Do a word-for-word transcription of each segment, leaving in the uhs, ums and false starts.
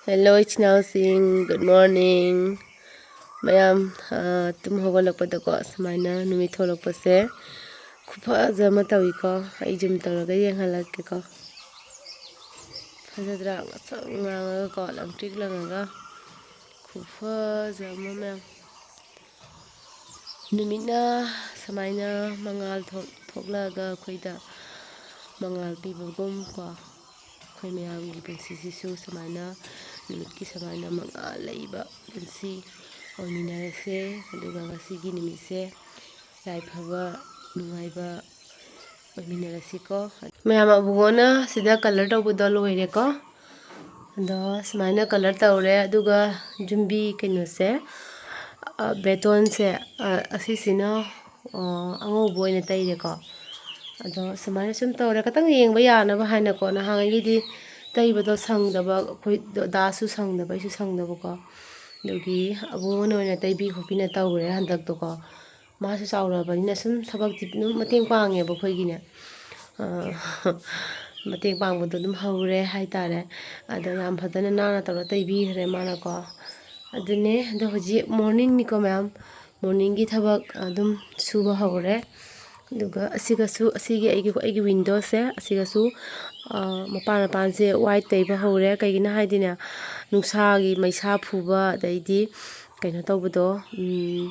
Hello, ꯏꯆꯤꯟ ꯏꯅꯥꯎꯁꯤꯡ, good morning꯫ ꯃꯌꯥꯝ, ꯑ, ꯇꯨꯝ ꯍꯧꯒꯠꯂꯛꯄꯗꯀꯣ, ꯁꯨꯃꯥꯏꯅ ꯅꯨꯃꯤꯠ ꯊꯣꯛꯂꯛꯄꯁꯦ ꯈꯨꯐꯖ ꯑꯃ ꯇꯧꯏꯀꯣ꯫ ꯑꯩ zoom ꯇꯧꯔꯒ ꯌꯦꯡꯍꯜꯂꯛꯀꯦꯀꯣ꯫ ꯐꯖꯗ꯭ꯔꯥ? ꯉꯁꯪ ꯉꯥꯡꯉꯒꯀꯣ, ꯂꯪꯇ꯭ꯔꯤꯛ ꯂꯪꯉꯒ꯫ ꯈꯨꯐꯖ ꯑꯃ, ꯃꯌꯥꯝ꯫ ꯅꯨꯃꯤꯠꯅ ꯁꯨꯃꯥꯏꯅ ꯃꯉꯥꯜ ꯊꯣꯛ-, ꯊꯣꯛꯂꯛꯑꯒ ꯑꯩꯈꯣꯏꯗ ꯃꯉꯥꯜ ꯄꯤꯕꯒꯨꯝ ꯀꯣ, ꯑꯩꯈꯣꯏ ꯃꯌꯥꯝꯒꯤ ꯄꯨꯟꯁꯤꯁꯤꯁꯨ ꯁꯨꯃꯥꯏꯅ ꯅꯨꯃꯤꯠꯀꯤ ꯁꯨꯃꯥꯏꯅ ꯃꯉꯥꯜ ꯂꯩꯕ ꯄꯨꯟꯁꯤ ꯑꯣꯏꯃꯤꯟꯅꯔꯁꯦ꯫ ꯑꯗꯨꯒ ꯉꯁꯤꯒꯤ ꯅꯨꯃꯤꯠꯁꯦ ꯌꯥꯏꯐꯕ, ꯅꯨꯡꯉꯥꯏꯕ ꯑꯣꯏꯃꯤꯟꯅꯔꯁꯤꯀꯣ꯫ ꯃꯌꯥꯝ, ꯑꯕꯨꯡꯉꯣꯅ ꯁꯤꯗ colour ꯇꯧꯕꯗꯣ ꯂꯣꯏꯔꯦꯀꯣ꯫ ꯑꯗꯣ ꯁꯨꯃꯥꯏꯅ colour ꯇꯧꯔꯦ꯫ ꯑꯗꯨꯒ ꯌꯨꯝꯕꯤ ꯀꯩꯅꯣꯁꯦ, ꯑ, ꯕꯦꯇꯣꯟꯁꯦ, ꯑ, ꯑꯁꯤꯁꯤꯅ, ꯑ, ꯑꯉꯧꯕ ꯑꯣꯏꯅ ꯇꯩꯔꯦꯀꯣ꯫ ꯑꯗꯣ ꯁꯨꯃꯥꯏꯅ ꯁꯨꯝ ꯇꯧꯔꯦ, ꯈꯤꯇꯪ ꯌꯦꯡꯕ ꯌꯥꯅꯕ ꯍꯥꯏꯅꯀꯣ꯫ ꯅꯍꯥꯟꯉꯩꯒꯤꯗꯤ ꯇꯩꯕꯗꯣ ꯁꯪꯗꯕ, ꯑꯩꯈꯣꯏ ꯗꯗꯥꯁꯨ ꯁꯪꯗꯕ, ꯑꯩꯁꯨ ꯁꯪꯗꯕꯀꯣ꯫ ꯑꯗꯨꯒꯤ ꯑꯕꯨꯡꯉꯣꯅ ꯑꯣꯏꯅ ꯇꯩꯕꯤ ꯈꯣꯠꯄꯤꯅ ꯇꯧꯔꯦ ꯍꯟꯗꯛꯇꯣꯀꯣ꯫ ꯃꯥꯁꯨ ꯆꯥꯎꯔꯕꯅꯤꯅ ꯁꯨꯝ ꯊꯕꯛꯇꯤ ꯑꯗꯨꯝ ꯃꯇꯦꯡ ꯄꯥꯡꯉꯦꯕ ꯑꯩꯈꯣꯏꯒꯤꯅꯦ꯫ ꯑ, ꯃꯇꯦꯡ ꯄꯥꯡꯕꯗꯣ ꯑꯗꯨꯝ ꯍꯧꯔꯦ ꯍꯥꯏꯇꯥꯔꯦ꯫ ꯑꯗꯣ ꯌꯥꯝ ꯐꯖꯅ ꯅꯥꯟꯅ ꯇꯧꯔ ꯇꯩꯕꯤꯈ꯭ꯔꯦ ꯃꯥꯅꯀꯣ꯫ ꯑꯗꯨꯅꯦ, ꯑꯗꯣ ꯍꯧꯖꯤꯛ morningꯅꯤꯀꯣ ꯃꯌꯥꯝ꯫ Morningꯒꯤ ꯊꯕꯛ ꯑꯗꯨꯝ ꯁꯨꯕ ꯍꯧꯔꯦ꯫ ꯑꯗꯨꯒ ꯑꯁꯤꯒꯁꯨ, ꯑꯁꯤꯒꯤ ꯑꯩꯒꯤ, ꯑꯩꯒꯤ windowꯁꯦ, ꯑꯁꯤꯒꯁꯨ, ꯑ, ꯃꯄꯥꯟ ꯃꯄꯥꯟꯁꯦ white ꯇꯩꯕ ꯍꯧꯔꯦ꯫ ꯀꯩꯒꯤꯅꯣ ꯍꯥꯏꯗꯤꯅꯦ, ꯅꯨꯡꯁꯥꯒꯤ ꯃꯩꯁꯥ ꯐꯨꯕ, ꯑꯗꯩꯗꯤ ꯀꯩꯅꯣ ꯇꯧꯕꯗꯣ, ꯎꯝ,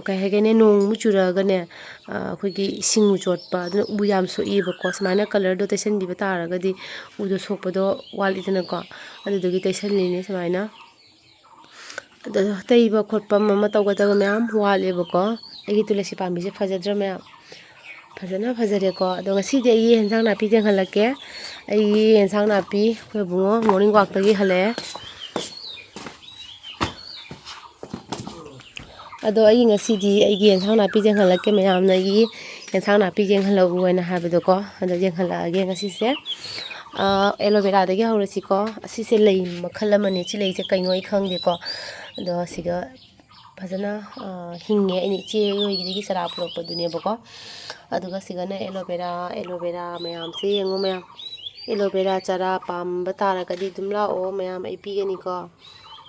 ꯀꯩ ꯍꯥꯏꯒꯅꯤ, ꯅꯣꯡꯃꯨꯛ ꯆꯨꯔꯛꯑꯒꯅꯦ, ꯑ, ꯑꯩꯈꯣꯏꯒꯤ ꯏꯁꯤꯡ ꯆꯣꯠꯄ, ꯑꯗꯨꯅ ꯎ ꯌꯥꯝ ꯁꯣꯛꯏꯕꯀꯣ꯫ ꯁꯨꯃꯥꯏꯅ colourꯗꯣ ꯇꯩꯁꯟꯕꯤꯕ ꯇꯥꯔꯒꯗꯤ ꯎꯗꯣ ꯁꯣꯛꯄꯗꯣ ꯋꯥꯠꯂꯤꯗꯅꯀꯣ꯫ ꯑꯗꯨꯗꯨꯒꯤ ꯇꯩꯁꯜꯂꯤꯅꯦ ꯁꯨꯃꯥꯏꯅ꯫ ꯑꯗꯣ ꯇꯩꯕ ꯈꯣꯠꯄ ꯑꯃ ꯑꯃ ꯇꯧꯒꯗꯕ ꯃꯌꯥꯝ ꯋꯥꯠꯂꯦꯕꯀꯣ꯫ ꯑꯩꯒꯤ ꯇꯨꯂꯁꯤ ꯄꯥꯝꯕꯤꯁꯦ ꯐꯖꯗ꯭ꯔꯥ ꯃꯌꯥꯝ? ꯐꯖꯅ ꯐꯖꯔꯦꯀꯣ꯫ ꯑꯗꯣ ꯉꯁꯤꯗꯤ ꯑꯩꯒꯤ ꯌꯦꯟꯁꯥꯡ ꯅꯥꯄꯤ ꯌꯦꯡꯍꯜꯂꯛꯀꯦ꯫ ꯑꯩꯒꯤ ꯌꯦꯟꯁꯥꯡ ꯅꯥꯄꯤ ꯑꯩꯈꯣꯏ ꯏꯕꯨꯡꯉꯣ morning walkꯇꯒꯤ ꯍꯜꯂꯛꯑꯦ꯫ ꯑꯗꯣ ꯑꯩ ꯉꯁꯤꯗꯤ ꯑꯩꯒꯤ ꯌꯦꯟꯁꯥꯡ ꯅꯥꯄꯤ ꯌꯦꯡꯍꯜꯂꯛꯀꯦ, ꯃꯌꯥꯝꯅ ꯑꯩꯒꯤ ꯌꯦꯟꯁꯥꯡ ꯅꯥꯄꯤ ꯌꯦꯡꯍꯜꯂꯛꯎ ꯍꯥꯏꯅ ꯍꯥꯏꯕꯗꯣꯀꯣ꯫ ꯑꯗꯣ ꯌꯦꯡꯍꯜꯂꯛꯑꯒꯦ ꯉꯁꯤꯁꯦ꯫ ꯑ, aloe veraꯗꯒꯤ ꯍꯧꯔꯁꯤꯀꯣ꯫ ꯑꯁꯤꯁꯦ ꯂꯩ ꯃꯈꯜ ꯑꯃꯅꯦ꯫ ꯁꯤ ꯂꯩꯁꯦ ꯀꯩꯅꯣ ꯑꯩ ꯈꯪꯗꯦꯀꯣ꯫ ꯑꯗꯣ ꯁꯤꯒ ꯐꯖꯅ, ꯑ, ꯍꯤꯡꯉꯦ꯫ ꯑꯩꯅ ꯏꯆꯦ ꯍꯣꯏꯒꯤꯗꯒꯤ ꯆꯥꯔꯥ ꯄꯨꯔꯛꯄꯗꯨꯅꯦꯕꯀꯣ꯫ ꯑꯗꯨꯒ ꯁꯤꯒꯅ aloe vera, aloe vera ꯃꯌꯥꯝꯁꯦ ꯌꯦꯡꯉꯣ ꯃꯌꯥꯝ꯫ ꯑꯦꯂꯣ ꯚꯦꯔꯥ ꯆꯥꯔꯥ ꯄꯥꯝꯕ ꯇꯥꯔꯒꯗꯤ ꯑꯗꯨꯝ ꯂꯥꯛꯑꯣ ꯃꯌꯥꯝ, ꯑꯩ ꯄꯤꯒꯅꯤꯀꯣ꯫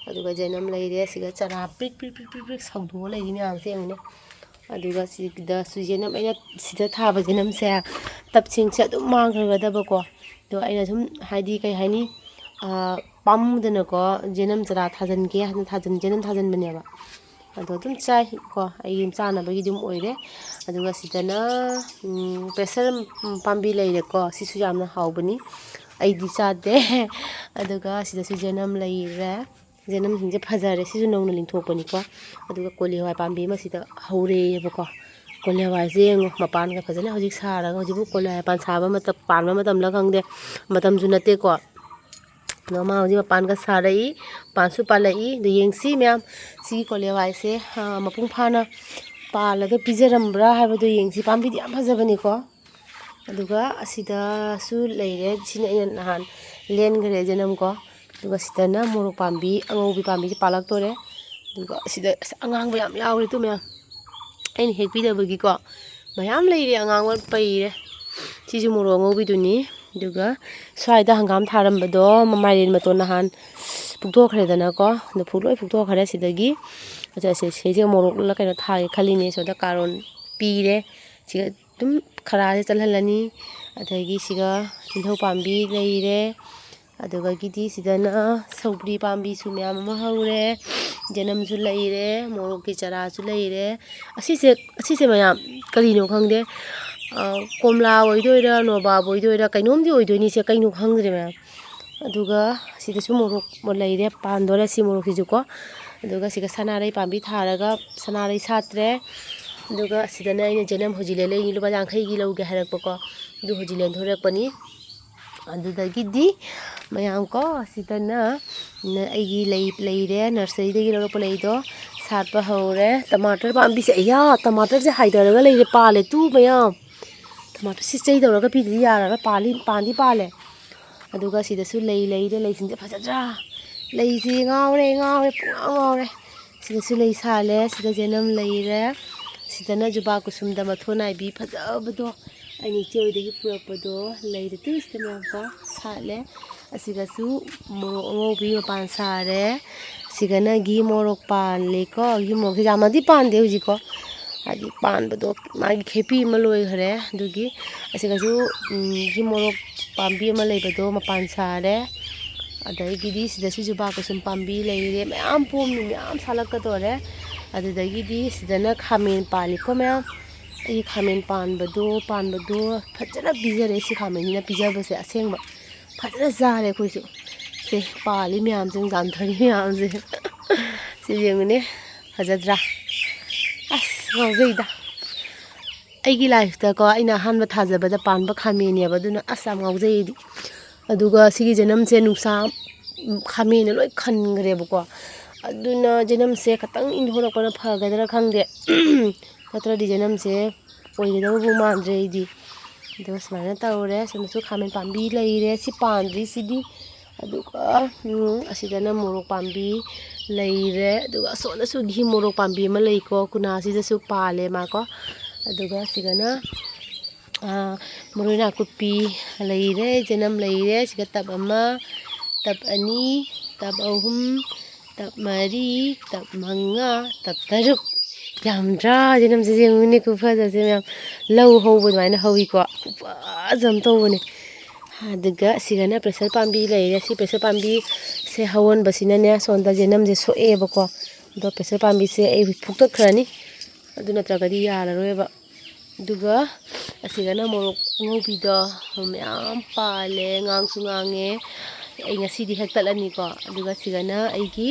ꯑꯗꯨꯒ ꯖꯦꯅꯝ ꯂꯩꯔꯦ꯫ ꯁꯤꯒ ꯆꯥꯔꯥ ꯄ꯭ꯔꯤꯛ ꯄ꯭ꯔꯤꯛ ꯄ꯭ꯔꯤꯛ ꯄ꯭ꯔꯤꯛ ꯄ꯭ꯔꯤꯛ ꯁꯧꯗꯣꯛꯑ ꯂꯩꯔꯤ ꯃꯌꯥꯝꯁꯦ ꯌꯦꯡꯉꯨꯅꯦ꯫ ꯑꯗꯨꯒ ꯁꯤꯗꯁꯨ ꯖꯦꯅꯝ, ꯑꯩꯅ ꯁꯤꯗ ꯊꯥꯕ ꯖꯦꯅꯝꯁꯦ ꯇꯞꯁꯤꯡꯁꯦ ꯑꯗꯨꯝ ꯃꯥꯡꯈ꯭ꯔꯒꯗꯕꯀꯣ꯫ ꯑꯗꯣ ꯑꯩꯅ ꯁꯨꯝ, ꯍꯥꯏꯗꯤ ꯀꯩ ꯍꯥꯏꯅꯤ, ꯄꯥꯝꯃꯨꯗꯅꯀꯣ, ꯖꯦꯅꯝ ꯆꯥꯔꯥ ꯊꯥꯖꯤꯟꯒꯦ ꯍꯥꯏꯅ ꯊꯥꯖꯤꯟ ꯖꯦꯅꯝ ꯊꯥꯖꯤꯟꯕꯅꯦꯕ꯫ ꯑꯗꯣ ꯑꯗꯨꯝ ꯆꯥꯏ ꯀꯣ, ꯑꯩ ꯌꯨꯝ ꯆꯥꯅꯕꯒꯤ ꯑꯗꯨꯝ ꯑꯣꯏꯔꯦ꯫ ꯑꯗꯨꯒ ꯁꯤꯗꯅ ꯄꯦꯁꯔ ꯄꯥꯝꯕꯤ ꯂꯩꯔꯦꯀꯣ꯫ ꯁꯤꯁꯨ ꯌꯥꯝꯅ ꯍꯥꯎꯕꯅꯤ, ꯑꯩꯗꯤ ꯆꯥꯗꯦ꯫ ꯑꯗꯨꯒ ꯁꯤꯗꯁꯨ ꯖꯦꯅꯝ ꯂꯩꯔꯦ꯫ ꯖꯦꯅꯝꯁꯤꯡꯁꯦ ꯐꯖꯔꯦ꯫ ꯁꯤꯁꯨ ꯅꯧꯅ ꯂꯤꯡꯊꯣꯛꯄꯅꯤꯀꯣ꯫ ꯑꯗꯨꯒ ꯀꯣꯂꯤ ꯍꯋꯥꯏ ꯄꯥꯝꯕꯤ ꯑꯃ ꯁꯤꯗ ꯍꯧꯔꯦꯕꯀꯣ꯫ ꯀꯣꯂꯤ ꯍꯋꯥꯏꯁꯦ ꯌꯦꯡꯉꯣ, ꯃꯄꯥꯟꯒ ꯐꯖꯅ ꯍꯧꯖꯤꯛ ꯁꯥꯔꯒ, ꯍꯧꯖꯤꯛꯄꯨ ꯀꯣꯂꯤ ꯍꯋꯥꯏ ꯄꯥꯟ ꯁꯥꯕ ꯃꯇꯝ, ꯄꯥꯟꯕ ꯃꯇꯝꯂ ꯈꯪꯗꯦ, ꯃꯇꯝꯁꯨ ꯅꯠꯇꯦꯀꯣ꯫ ꯑꯗꯣ ꯃꯥ ꯍꯧꯖꯤꯛ ꯃꯄꯥꯟꯒ ꯁꯥꯔꯛꯏ, ꯄꯥꯟꯁꯨ ꯄꯥꯜꯂꯛꯏ꯫ ꯑꯗꯣ ꯌꯦꯡꯁꯤ ꯃꯌꯥꯝ, ꯁꯤꯒꯤ ꯀꯣꯂꯤ ꯍꯋꯥꯏꯁꯦ, ꯑ, ꯃꯄꯨꯡ ꯐꯥꯅ ꯄꯥꯜꯂꯒ ꯄꯤꯖꯔꯝꯕ꯭ꯔꯥ ꯍꯥꯏꯕꯗꯣ ꯌꯦꯡꯁꯤ꯫ ꯄꯥꯝꯕꯤꯗꯤ ꯌꯥꯝ ꯐꯖꯕꯅꯤꯀꯣ꯫ ꯑꯗꯨꯒ ꯑꯁꯤꯗꯁꯨ ꯂꯩꯔꯦ꯫ ꯁꯤꯅ ꯑꯩꯅ ꯅꯍꯥꯟ ꯂꯦꯟꯈ꯭ꯔꯦ ꯖꯦꯅꯝꯀꯣ꯫ ꯑꯗꯨꯒ ꯁꯤꯗꯅ ꯃꯣꯔꯣꯛ ꯄꯥꯝꯕꯤ, ꯑꯉꯧꯕꯤ ꯄꯥꯝꯕꯤꯁꯦ ꯄꯥꯜꯂꯛꯇꯣꯔꯦ꯫ ꯑꯗꯨꯒ ꯁꯤꯗ ꯑꯁ, ꯑꯉꯥꯡꯕ ꯌꯥꯝ ꯌꯥꯎꯔꯤ ꯇꯨ ꯃꯌꯥꯝ꯫ ꯑꯩꯅ ꯍꯦꯛꯄꯤꯗꯕꯒꯤꯀꯣ꯫ ꯃꯌꯥꯝ ꯂꯩꯔꯦ, ꯑꯉꯥꯡꯕ ꯄꯩꯔꯦ꯫ ꯁꯤꯁꯨ ꯃꯣꯔꯣꯛ ꯑꯉꯧꯕꯤꯗꯨꯅꯤ꯫ ꯑꯗꯨꯒ ꯁ꯭ꯋꯥꯏꯗ ꯍꯪꯒꯥꯝ ꯊꯥꯔꯝꯕꯗꯣ ꯃꯥꯏꯔꯦꯟ ꯃꯇꯣꯟ ꯅꯍꯥꯟ ꯄꯨꯛꯊꯣꯛꯈ꯭ꯔꯦꯗꯅꯀꯣ꯫ ꯑꯗꯣ ꯐꯨ-, ꯂꯣꯏ ꯐꯨꯛꯊꯣꯛꯈ꯭ꯔꯦ ꯁꯤꯗꯒꯤ꯫ ꯑꯗ ꯁꯤ-, ꯁꯤꯁꯦ ꯃꯣꯔꯣꯛꯂ ꯀꯩꯅꯣ ꯊꯥꯒꯦ ꯈꯜꯂꯤꯅꯦ꯫ ꯁꯣꯝꯗ ꯀꯥꯔꯣꯟ ꯄꯤꯔꯦ꯫ ꯁꯤꯒ ꯑꯗꯨꯝ ꯈꯔꯁꯦ ꯆꯠꯍꯜꯂꯅꯤ꯫ ꯑꯗꯒꯤ ꯁꯤꯒ ꯇꯤꯜꯍꯧ ꯄꯥꯝꯕꯤ ꯂꯩꯔꯦ꯫ ꯑꯗꯨꯗꯒꯤꯗꯤ ꯁꯤꯗꯅ ꯁꯧꯒ꯭ꯔꯤ ꯄꯥꯝꯕꯤꯁꯨ ꯃꯌꯥꯝ ꯑꯃ ꯍꯧꯔꯦ, ꯖꯅꯝꯁꯨ ꯂꯩꯔꯦ, ꯃꯣꯔꯣꯛꯀꯤ ꯆꯔꯥꯁꯨ ꯂꯩꯔꯦ꯫ ꯑꯁꯤꯁꯦ, ꯑꯁꯤꯁꯦ ꯃꯌꯥꯝ ꯀꯔꯤꯅꯣ ꯈꯪꯗꯦ, ꯑ, ꯀꯣꯝꯂꯥ ꯑꯣꯏꯗꯣꯏꯔꯥ, ꯅꯣꯕꯥꯞ ꯑꯣꯏꯗꯣꯏꯔꯥ, ꯀꯩꯅꯣꯝꯗꯤ ꯑꯣꯏꯗꯣꯏꯅꯤ꯫ ꯁꯦ ꯀꯩꯅꯣ ꯈꯪꯗ꯭ꯔꯦ ꯃꯌꯥꯝ꯫ ꯑꯗꯨꯒ ꯁꯤꯗꯁꯨ ꯃꯣꯔꯣꯛ ꯂꯩꯔꯦ, ꯄꯥꯟꯗꯣꯔꯦ ꯁꯤ ꯃꯣꯔꯣꯛꯁꯤꯁꯨꯀꯣ꯫ ꯑꯗꯨꯒ ꯁꯤꯒ ꯁꯅꯥꯔꯩ ꯄꯥꯝꯕꯤ ꯊꯥꯔꯒ ꯁꯅꯥꯔꯩ ꯁꯥꯠꯇ꯭ꯔꯦ꯫ ꯑꯗꯨꯒ ꯁꯤꯗꯅ ꯑꯩꯅ ꯖꯅꯝ ꯍꯧꯖꯤꯛ ꯂꯩ-, ꯂꯨꯄꯥ ꯌꯥꯡꯈꯩꯒꯤ ꯂꯧꯒꯦ ꯍꯥꯏꯔꯛꯄꯀꯣ, ꯑꯗꯨ ꯍꯧꯖꯤꯛ ꯂꯦꯟꯊꯣꯔꯛꯄꯅꯤ꯫ ꯑꯗꯨꯗꯒꯤꯗꯤ ꯃꯌꯥꯝ ꯀꯣ, ꯁꯤꯗꯅ ꯅ-, ꯑꯩꯒꯤ ꯂꯩ ꯂꯩꯔꯦ, ꯅꯔꯁꯔꯤꯗꯒꯤ ꯂꯧꯔꯛꯄ ꯂꯩꯗꯣ ꯁꯥꯠꯄ ꯍꯧꯔꯦ꯫ ꯇꯃꯥꯇꯔ ꯄꯥꯝꯕꯤꯁꯦ, ꯑꯌꯥ, ꯇꯃꯥꯇꯔꯁꯦ ꯍꯥꯏꯊꯔꯒ ꯂꯩꯔꯦ, ꯄꯥꯜꯂꯦ ꯇꯨ ꯃꯌꯥꯝ꯫ ꯇꯃꯥꯇꯔꯁꯤ ꯆꯩ ꯇꯧꯔꯒ ꯄꯤꯗ꯭ꯔꯗꯤ ꯌꯥꯔꯔꯣꯏ, ꯄꯥꯜꯂꯤ, ꯄꯥꯟꯗꯤ ꯄꯥꯜꯂꯦ꯫ ꯑꯗꯨꯒ ꯁꯤꯗꯁꯨ ꯂꯩ ꯂꯩꯔꯦ, ꯂꯩꯁꯤꯡꯁꯦ ꯐꯖꯗ꯭ꯔꯥ? ꯂꯩꯁꯤ ꯉꯥꯎꯔꯦ, ꯉꯥꯎꯔꯦ, ꯄꯨꯡꯉꯥꯎ ꯉꯥꯎꯔꯦ꯫ ꯁꯤꯗꯁꯨ ꯂꯩ ꯁꯥꯠꯂꯦ, ꯁꯤꯗ ꯖꯦꯅꯝ ꯂꯩꯔꯦ, ꯁꯤꯗꯅ ꯖꯨꯕꯥ ꯀꯨꯁꯨꯝꯗ ꯃꯊꯣꯟ ꯅꯥꯏꯕꯤ ꯐꯖꯕꯗꯣ, ꯑꯩꯅ ꯏꯆꯦ ꯍꯣꯏꯗꯒꯤ ꯄꯨꯔꯛꯄꯗꯣ ꯂꯩꯔꯦ꯫ ꯇꯨ ꯁꯤꯗ ꯃꯌꯥꯝ ꯀꯣ ꯁꯥꯠꯂꯦ꯫ ꯑꯁꯤꯒꯁꯨ ꯃꯣꯔꯣꯛ ꯑꯉꯧꯕꯤ ꯃꯄꯥꯟ ꯁꯥꯔꯦ꯫ ꯑꯁꯤꯒꯅ ꯘꯤ ꯃꯣꯔꯣꯛ ꯄꯥꯜꯂꯦꯀꯣ꯫ ꯘꯤ ꯃꯣꯔꯣꯛꯁꯦ ꯌꯥꯝꯅꯗꯤ ꯄꯥꯟꯗꯦ ꯍꯧꯖꯤꯛꯀꯣ, ꯍꯥꯏꯗꯤ ꯄꯥꯟꯕꯗꯣ ꯃꯥꯒꯤ ꯈꯦꯄꯤ ꯑꯃ ꯂꯣꯏꯈ꯭ꯔꯦ꯫ ꯑꯗꯨꯒꯤ ꯑꯁꯤꯒꯁꯨ, ꯎꯝ, ꯘꯤ ꯃꯣꯔꯣꯛ ꯄꯥꯝꯕꯤ ꯑꯃ ꯂꯩꯕꯗꯣ ꯃꯄꯥꯟ ꯁꯥꯔꯦ꯫ ꯑꯗꯒꯤꯗꯤ ꯁꯤꯗꯁꯨ ꯖꯨꯕꯥ ꯀꯨꯁꯨꯝ ꯄꯥꯝꯕꯤ ꯂꯩꯔꯦ, ꯃꯌꯥꯝ ꯄꯣꯝꯃꯤ, ꯃꯌꯥꯝ ꯁꯥꯠꯂꯛꯀꯗꯣꯔꯦ꯫ ꯑꯗꯨꯗꯒꯤꯗꯤ ꯁꯤꯗꯅ ꯈꯥꯃꯦꯟ ꯄꯥꯜꯂꯤꯀꯣ ꯃꯌꯥꯝ꯫ ꯑꯩꯒꯤ ꯈꯥꯃꯦꯟ ꯄꯥꯟꯕꯗꯣ, ꯄꯥꯟꯕꯗꯣ ꯐꯖꯅ ꯄꯤꯖꯔꯦ꯫ ꯁꯤ ꯈꯥꯃꯦꯟꯁꯤꯅ ꯄꯤꯖꯕꯁꯦ ꯑꯁꯦꯡꯕ ꯐꯖꯅ ꯆꯥꯔꯦ ꯑꯩꯈꯣꯏꯁꯨ꯫ ꯁꯦ ꯄꯥꯜꯂꯤ ꯃꯌꯥꯝꯁꯦ, ꯖꯥꯝꯊꯔꯤ ꯃꯌꯥꯝꯁꯦ꯫ ꯁꯤ ꯌꯦꯡꯉꯨꯅꯦ, ꯐꯖꯗ꯭ꯔꯥ? ꯑꯁ, ꯉꯥꯎꯖꯩꯗ꯫ ꯑꯩꯒꯤ ꯂꯥꯏꯐꯇꯀꯣ, ꯑꯩꯅ ꯑꯍꯥꯟꯕ ꯊꯥꯖꯕꯗ ꯄꯥꯟꯕ ꯈꯥꯃꯦꯟꯅꯦꯕ, ꯑꯗꯨꯅ ꯑꯁ, ꯌꯥꯝ ꯉꯥꯎꯖꯩ ꯑꯩꯗꯤ꯫ ꯑꯗꯨꯒ ꯁꯤꯒꯤ ꯖꯅꯝꯁꯦ ꯅꯨꯡꯁꯥ, ꯎꯝ, ꯈꯥꯃꯦꯟꯅ ꯂꯣꯏ ꯈꯟꯈ꯭ꯔꯦꯕꯀꯣ꯫ ꯑꯗꯨꯅ ꯖꯅꯝꯁꯦ ꯈꯇꯪ ꯏꯪꯊꯣꯔꯛꯄꯅ ꯐꯒꯗ꯭ꯔꯥ ꯈꯪꯗꯦ꯫ ꯅꯠꯇ꯭ꯔꯗꯤ ꯖꯅꯝꯁꯦ ꯑꯣꯏꯒꯗꯕꯕꯨ ꯃꯥꯟꯗ꯭ꯔꯦ ꯑꯩꯗꯤ꯫ ꯑꯗꯨꯒ ꯁꯨꯃꯥꯏꯅ ꯇꯧꯔꯦ꯫ ꯁꯣꯝꯗꯁꯨ ꯈꯥꯃꯦꯟ ꯄꯥꯝꯕꯤ ꯂꯩꯔꯦ꯫ ꯁꯤ ꯄꯥꯟꯗ꯭ꯔꯤ ꯁꯤꯗꯤ꯫ ꯑꯗꯨꯒ, ꯎꯝ, ꯑꯁꯤꯗꯅ ꯃꯣꯔꯣꯛ ꯄꯥꯝꯕꯤ ꯂꯩꯔꯦ꯫ ꯑꯗꯨꯒ ꯑꯁꯣꯝꯗꯁꯨ ꯘꯤ ꯃꯣꯔꯣꯛ ꯄꯥꯝꯕꯤ ꯑꯃ ꯂꯩꯀꯣ꯫ ꯀꯨꯅꯥꯁꯤꯗꯁꯨ ꯄꯥꯜꯂꯦ ꯃꯥꯀꯣ꯫ ꯑꯗꯨꯒ ꯁꯤꯗꯅ, ꯑꯥ, ꯃꯔꯣꯏ ꯅꯥꯀꯨꯞꯄꯤ ꯂꯩꯔꯦ, ꯆꯅꯝ ꯂꯩꯔꯦ꯫ ꯁꯤꯒ ꯇꯞ ꯑꯃ, ꯇꯞ ꯑꯅꯤ, ꯇꯞ ꯑꯍꯨꯝ, ꯇꯞ ꯃꯔꯤ, ꯇꯞ ꯃꯉꯥ, ꯇꯞ ꯇꯔꯨꯛ꯫ ꯌꯥꯝꯗ꯭ꯔꯥ? ꯆꯅꯝꯁꯦ ꯌꯦꯡꯉꯨꯅꯦ, ꯈꯨꯐꯖꯁꯦ ꯃꯌꯥꯝ꯫ ꯂꯧ ꯍꯧꯕ ꯑꯗꯨꯃꯥꯏꯅ ꯍꯧꯋꯤꯀꯣ꯫ ꯈꯨꯐꯖ ꯑꯃ ꯇꯧꯕꯅꯦ꯫ ꯑꯗꯨꯒ ꯁꯤꯒꯅ pressure ꯄꯥꯝꯕꯤ ꯂꯩꯔꯦ꯫ ꯁꯤ pressure ꯄꯥꯝꯕꯤꯁꯦ ꯍꯧꯍꯟꯕꯁꯤꯅꯅꯦ, ꯁꯣꯝꯗ ꯆꯅꯝꯁꯦ ꯁꯣꯛꯑꯦꯕꯀꯣ꯫ ꯑꯗꯣ pressure ꯄꯥꯝꯕꯤꯁꯦ ꯑꯩ ꯐꯨꯛꯇꯠꯈ꯭ꯔꯅꯤ, ꯑꯗꯨ ꯅꯠꯇ꯭ꯔꯒꯗꯤ ꯌꯥꯔꯔꯣꯏꯕ꯫ ꯑꯗꯨꯒ ꯑꯁꯤꯒꯅ ꯃꯣꯔꯣꯛ ꯑꯉꯧꯕꯤꯗꯣ, ꯃꯌꯥꯝ ꯄꯥꯜꯂꯦ, ꯉꯥꯡꯁꯨ ꯉꯥꯡꯉꯦ꯫ ꯑꯩ ꯉꯁꯤꯗꯤ ꯍꯦꯛꯇꯠꯂꯅꯤꯀꯣ꯫ ꯑꯗꯨꯒ ꯁꯤꯒꯅ ꯑꯩꯒꯤ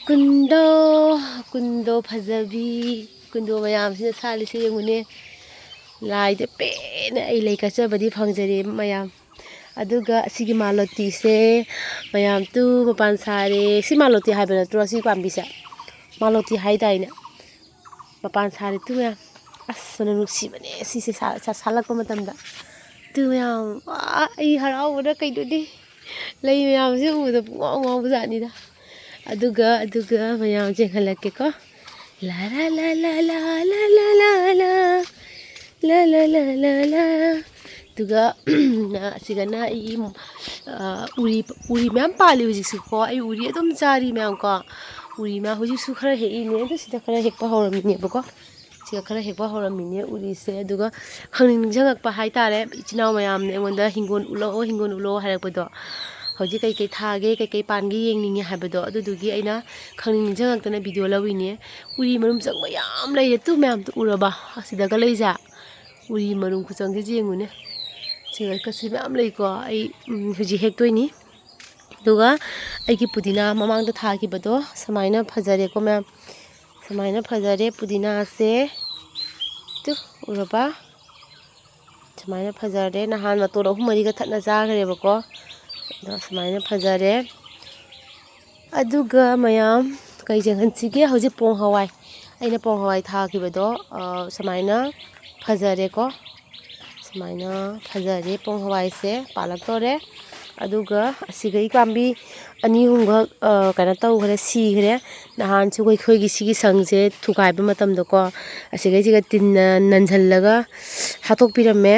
ꯀꯨꯟꯗꯣ, ꯀꯨꯟꯗꯣ ꯐꯖꯕꯤ, ꯀꯨꯟꯗꯣ ꯃꯌꯥꯝꯁꯤꯅ ꯁꯥꯠꯂꯤꯁꯦ ꯌꯦꯡꯉꯨꯅꯦ꯫ ꯂꯥꯏꯗ ꯄꯦꯟꯅ ꯑꯩ ꯂꯩ ꯀꯠꯆꯕꯗꯤ ꯐꯪꯖꯔꯦ ꯃꯌꯥꯝ꯫ ꯑꯗꯨꯒ ꯑꯁꯤꯒꯤ ꯃꯥꯂꯣꯇꯤꯁꯦ ꯃꯌꯥꯝ ꯇꯨ ꯃꯄꯥꯟ ꯁꯥꯔꯦ꯫ ꯁꯤ ꯃꯥꯂꯣꯇꯤ ꯍꯥꯏꯕ ꯅꯠꯇ꯭ꯔꯣ ꯁꯤ ꯄꯥꯝꯕꯤꯁꯦ? ꯃꯥꯂꯣꯇꯤ ꯍꯥꯏꯗꯥꯏꯅꯦ? ꯃꯄꯥꯟ ꯁꯥꯔꯦ ꯇꯨ ꯃꯌꯥꯝ꯫ ꯑꯁ, ꯃꯅꯝ ꯅꯨꯡꯁꯤꯕꯅꯦ ꯁꯤꯁꯦ ꯁꯥ-, ꯁꯥ-, ꯁꯥꯠꯂꯛꯄ ꯃꯇꯝꯗ꯫ ꯇꯨ ꯃꯌꯥꯝ, ꯋꯥ, ꯑꯩ ꯍꯔꯥꯎꯕꯅ ꯀꯩꯅꯣꯅꯦ꯫ ꯂꯩ ꯃꯌꯥꯝꯁꯦ ꯎꯕꯗ ꯄꯨꯡꯉꯥꯎ ꯉꯥꯎꯕꯖꯥꯠꯅꯤꯗ꯫ ꯑꯗꯨꯒ, ꯑꯗꯨꯒ ꯃꯌꯥꯝ ꯌꯦꯡꯍꯜꯂꯛꯀꯦꯀꯣ꯫ ꯂꯥ ꯂꯥ ꯂꯥ ꯂꯥ ꯂꯥ ꯂꯥ ꯂꯥ ꯂꯥ꯫ ꯂꯥ, ꯂꯥ, ꯂꯥ, ꯂꯥ, ꯂꯥ꯫ ꯑꯗꯨꯒ, ꯑꯁꯤꯒꯅ ꯑꯩꯒꯤ, ꯑ, ꯎꯔꯤ, ꯎꯔꯤ ꯃꯌꯥꯝ ꯄꯥꯜꯂꯤ ꯍꯧꯖꯤꯛꯁꯨꯀꯣ꯫ ꯑꯩ ꯎꯔꯤ ꯑꯗꯨꯝ ꯆꯥꯔꯤ ꯃꯌꯥꯝꯀꯣ꯫ ꯎꯔꯤ ꯃꯌꯥꯝ ꯍꯧꯖꯤꯛꯁꯨ ꯈꯔ ꯍꯦꯛꯏꯅꯦ꯫ ꯑꯗꯨ ꯁꯤꯗ ꯈꯔ ꯍꯦꯛꯄ ꯍꯧꯔꯝꯃꯤꯅꯦꯕꯀꯣ꯫ ꯁꯤꯒ ꯈꯔ ꯍꯦꯛꯄ ꯍꯧꯔꯝꯃꯤꯅꯦ ꯎꯔꯤꯁꯦ꯫ ꯑꯗꯨꯒ ꯈꯪꯅꯤꯡ ꯅꯤꯡꯁꯤꯡꯉꯛꯄ ꯍꯥꯏꯇꯥꯔꯦ, ꯏꯆꯤꯟ ꯏꯅꯥꯎ ꯃꯌꯥꯝꯅ ꯑꯩꯉꯣꯟꯗ "ꯍꯤꯡꯒꯣꯜ ꯎꯠꯂꯛꯑꯣ, ꯍꯤꯡꯒꯣꯜ ꯎꯠꯂꯛꯑꯣ" ꯍꯥꯏꯔꯛꯄꯗꯣ꯫ ꯍꯧꯖꯤꯛ ꯀꯩꯀꯩ ꯊꯥꯒꯦ, ꯀꯩꯀꯩ ꯄꯥꯟꯒꯦ ꯌꯦꯡꯅꯤꯡꯉꯦ ꯍꯥꯏꯕꯗꯣ, ꯑꯗꯨꯗꯨꯒꯤ ꯑꯩꯅ ꯈꯪꯅꯤꯡ ꯅꯤꯡꯁꯤꯡꯉꯛꯇꯅ ꯚꯤꯗꯤꯑꯣ ꯂꯧꯔꯤꯅꯦ꯫ ꯎꯔꯤ ꯃꯔꯨꯝ ꯆꯪꯕ ꯌꯥꯝ ꯂꯩꯔꯦ꯫ ꯇꯨ ꯃꯌꯥꯝꯗꯨ ꯎꯔꯕ? ꯑꯁꯤꯗꯒ ꯂꯩꯁꯦ꯫ ꯎꯔꯤ ꯃꯔꯨꯝ ꯈꯨꯆꯪꯁꯦ ꯌꯦꯡꯉꯨꯅꯦ꯫ ꯁꯤꯒ ꯀꯠꯁꯦ ꯃꯌꯥꯝ ꯂꯩꯀꯣ꯫ ꯑꯩ, ꯎꯝ, ꯍꯧꯖꯤꯛ ꯍꯦꯛꯇꯣꯏꯅꯤ꯫ ꯑꯗꯨꯒ ꯑꯩꯒꯤ ꯄꯨꯗꯤꯅꯥ ꯃꯃꯥꯡꯗ ꯊꯥꯈꯤꯕꯗꯣ ꯁꯨꯃꯥꯏꯅ ꯐꯖꯔꯦꯀꯣ ꯃꯌꯥꯝ꯫ ꯁꯨꯃꯥꯏꯅ ꯐꯖꯔꯦ ꯄꯨꯗꯤꯅꯥꯁꯦ꯫ ꯇꯨ, ꯎꯔꯕ? ꯁꯨꯃꯥꯏꯅ ꯐꯖꯔꯦ꯫ ꯅꯍꯥꯟ ꯃꯇꯣꯟ ꯑꯍꯨꯝ ꯃꯔꯤꯒ ꯊꯠꯅ ꯆꯥꯈ꯭ꯔꯦꯕꯀꯣ꯫ ꯑꯗꯣ ꯁꯨꯃꯥꯏꯅ ꯐꯖꯔꯦ꯫ ꯑꯗꯨꯒ ꯃꯌꯥꯝ ꯀꯩ ꯌꯦꯡꯍꯟꯁꯤꯒꯦ? ꯍꯧꯖꯤꯛ ꯄꯣꯡ ꯍꯋꯥꯏ, ꯑꯩꯅ ꯄꯣꯡ ꯍꯋꯥꯏ ꯊꯥꯈꯤꯕꯗꯣ, ꯑ, ꯁꯨꯃꯥꯏꯅ ꯐꯖꯔꯦꯀꯣ꯫ ꯁꯨꯃꯥꯏꯅ ꯐꯖꯔꯦ ꯄꯣꯡ ꯍꯋꯥꯏꯁꯦ, ꯄꯥꯜꯂꯛꯇꯣꯔꯦ꯫ ꯑꯗꯨꯒ ꯑꯁꯤꯒꯩ ꯄꯥꯝꯕꯤ ꯑꯅꯤ ꯑꯍꯨꯝꯈꯛ, ꯑ, ꯀꯩꯅꯣ ꯇꯧꯈ꯭ꯔꯦ, ꯁꯤꯈ꯭ꯔꯦ꯫ ꯅꯍꯥꯟꯁꯨ ꯑꯩꯈꯣꯏꯒꯤ ꯁꯤꯒꯤ ꯁꯪꯁꯦ ꯊꯨꯒꯥꯏꯕ ꯃꯇꯝꯗꯀꯣ, ꯑꯁꯤꯒꯩꯁꯤꯒ ꯇꯤꯟꯅ ꯅꯟꯁꯤꯜꯂꯒ ꯍꯥꯠꯇꯣꯛꯄꯤꯔꯝꯃꯦ꯫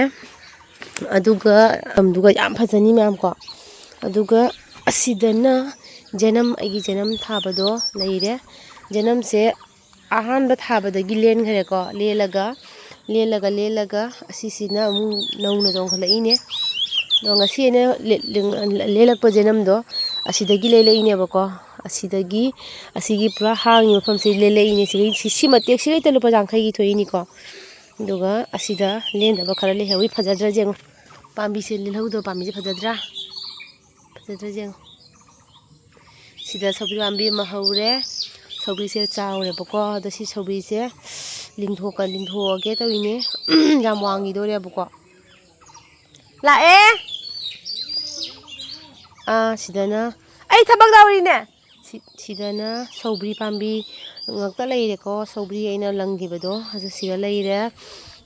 ꯑꯗꯨꯒ ꯃꯇꯝꯗꯨꯒ ꯌꯥꯝ ꯐꯖꯅꯤ ꯃꯌꯥꯝ ꯀꯣ꯫ ꯑꯗꯨꯒ ꯑꯁꯤꯗꯅ ꯖꯅꯝ, ꯑꯩꯒꯤ ꯖꯅꯝ ꯊꯥꯕꯗꯣ ꯂꯩꯔꯦ꯫ ꯖꯅꯝꯁꯦ ꯑꯍꯥꯟꯕ ꯊꯥꯕꯗꯒꯤ ꯂꯦꯟꯈ꯭ꯔꯦꯀꯣ꯫ ꯂꯦꯜꯂꯒ, ꯂꯦꯜꯂꯒ, ꯂꯦꯜꯂꯒ ꯑꯁꯤꯁꯤꯅ ꯑꯃꯨꯛ ꯅꯧꯅ ꯆꯣꯡꯈꯠꯂꯛꯏꯅꯦ꯫ ꯑꯗꯣ ꯉꯁꯤ ꯑꯩꯅ ꯂꯦ-, ꯂꯦ-, ꯂꯦꯜꯂꯛꯄ ꯖꯅꯝꯗꯣ ꯑꯁꯤꯗꯒꯤ ꯂꯦꯜꯂꯛꯏꯅꯦꯕꯀꯣ꯫ ꯑꯁꯤꯗꯒꯤ, ꯑꯁꯤꯒꯤ ꯄꯨꯔꯥ ꯍꯥꯡꯉꯤ ꯃꯐꯝꯁꯤ ꯂꯦꯜꯂꯛꯏꯅꯦ꯫ ꯁꯤꯒꯤ, ꯁꯤ, ꯁꯤ ꯃꯇꯦꯛꯁꯤꯗꯩꯗ ꯂꯨꯄꯥ ꯌꯥꯡꯈꯩꯒꯤ ꯊꯣꯛꯏꯅꯤꯀꯣ꯫ ꯑꯗꯨꯒ ꯑꯁꯤꯗ ꯂꯦꯟꯗꯕ ꯈꯔ ꯂꯩꯍꯧꯔꯤ꯫ ꯐꯖꯗ꯭ꯔꯥ ꯌꯦꯡꯉꯨ꯫ ꯄꯥꯝꯕꯤꯁꯦ ꯂꯦꯜꯍꯧꯗꯕ ꯄꯥꯝꯕꯤꯁꯦ ꯐꯖꯗ꯭ꯔꯥ? ꯐꯖꯗ꯭ꯔꯥ ꯌꯦꯡꯉꯨ꯫ ꯁꯤꯗ ꯁꯧꯒ꯭ꯔꯤ ꯄꯥꯝꯕꯤ ꯑꯃ ꯍꯧꯔꯦ꯫ ꯁꯧꯒ꯭ꯔꯤꯁꯦ ꯆꯥꯎꯔꯦꯕꯀꯣ꯫ ꯑꯗꯣ ꯁꯤ ꯁꯧꯒ꯭ꯔꯤꯁꯦ ꯂꯤꯡꯊꯣꯛꯀ-, ꯂꯤꯡꯊꯣꯛꯑꯒꯦ ꯇꯧꯔꯤꯅꯦ꯫ ꯌꯥꯝ ꯋꯥꯡꯈꯤꯗꯣꯔꯦꯕꯀꯣ꯫ ꯂꯥꯛꯑꯦ꯫ ꯑꯥ, ꯁꯤꯗꯅ ꯑꯩ ꯊꯕꯛ ꯇꯧꯔꯤꯅꯦ꯫ ꯁꯤ-, ꯁꯤꯗꯅ ꯁꯧꯒ꯭ꯔꯤ ꯄꯥꯝꯕꯤ ꯉꯥꯛꯇ ꯂꯩꯔꯦꯀꯣ꯫ ꯁꯧꯒ꯭ꯔꯤ ꯑꯩꯅ ꯂꯪꯈꯤꯕꯗꯣ ꯑꯗꯨ ꯁꯤꯗ ꯂꯩꯔꯦ꯫